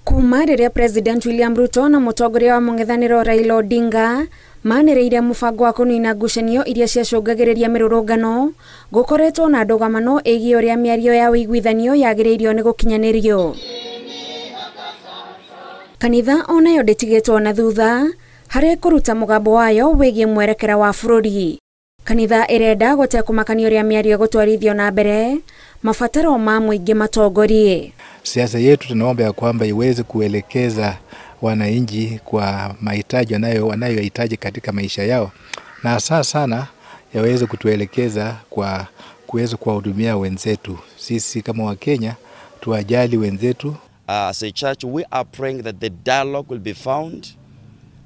Kuma rĩrĩa President William Ruto na mũtongoria wa mũng'ethanĩro Raila Odinga manĩrĩire mũbango wa kũnina ngucanio iria ciacũngagĩrĩria mĩrũrũngano, gũkoretwo na ndũgamano ĩgiĩ ũrĩa mĩario ya ũiguithanio yagĩrĩirio nĩ gũkinyanĩrio. Kanitha onayo ndĩtigĩtwo na thutha harĩ kũruta mũgambo wayo wĩgiĩ mwerekera wa bũrũri. Kanitha ĩrenda gũtekũmakania ũrĩa mĩario ĩgũtwarithio na mbere, mabataro ma mũingĩ matongorie. Siasa yetu tunaomba ya kwamba iweze kuelekeza wananchi kwa mahitaji wanayohitaji katika maisha yao, na hasa sana yaweze kutuelekeza kwa kuweza kuwahudumia wenzetu. Sisi kama Wakenya tuwajali wenzetu. As a church we are praying that the dialogue will be found,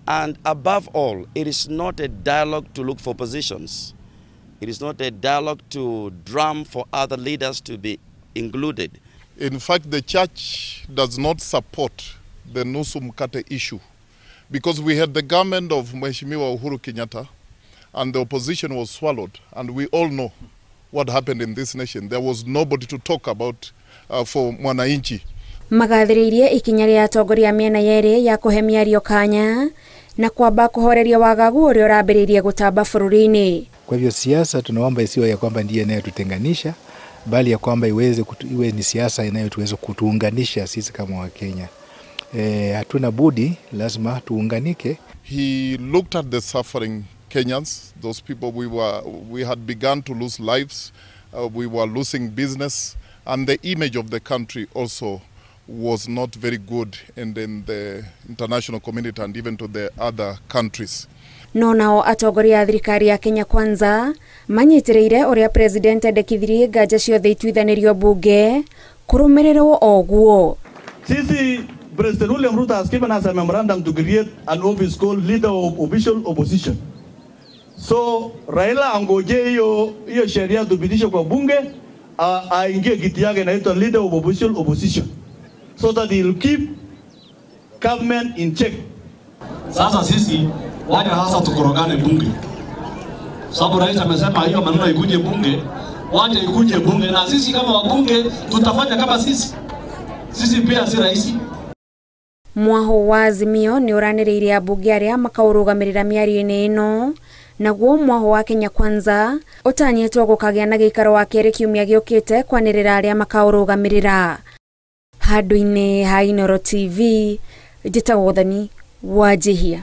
and above all it is not a dialogue to look for positions. It is not a dialogue to drum for other leaders to be included. In fact, the church does not support the Nusu Mkate issue because we had the government of Mheshimiwa Uhuru Kenyatta and the opposition was swallowed, and we all know what happened in this nation. There was nobody to talk about for mwananchi. Magathĩrĩirie ikinya rĩa atongoria mĩena yerĩ ya kũhe mĩario kanya na kwamba kũhoreria wagagu ũrĩa ũrambĩrĩirie gũtamba bũrũri-inĩ. Kwa hivyo siasa tunaomba isiwe ya kwamba ndiye inayotutenganisha, bali ya kwamba iwe ni siasa inayotuweza kutuunganisha sisi kama Wakenya. Hatuna budi, lazima tuunganike. He looked at the suffering Kenyans, those people we had begun to lose lives, we were losing business, and the image of the country also was not very good and in the international community and even to the other countries. No nao atongoria a thirikari ya Kenya Kwanza manyitĩrĩire ũrĩa president endekithirie nganja ciothe ituithanĩrio bunge kũrũmĩrĩrwo oguo. Sisi President William Ruto has given us a memorandum to create an office called Leader of Official Opposition. So Raila angoje hiyo sheria tupitishe kwa bunge, aingie kiti yake inaitwa Leader of Official Opposition, so that he will keep government in check. Sasa sisi waje sasa tukorogane bunge. Sababu rais amesema hiyo maneno ikuje bunge, waje ikuje bunge, na sisi kama wabunge tutafanya kama sisi. Sisi pia si rais. Mwaho wa Azimio nĩ ũranĩrĩirie ambunge arĩa makaũrũgamĩrĩra mĩario-inĩ ĩno, naguo mwaho wa Kenya Kwanza ũtanyĩtwo gũkagĩa na gĩikaro wa kerĩ kiumia gĩũkĩte kwanĩrĩra arĩa makaũrũgamĩrĩra. Handũ-inĩ ha Inooro TV, njĩtagwo Gathoni Wanjihia.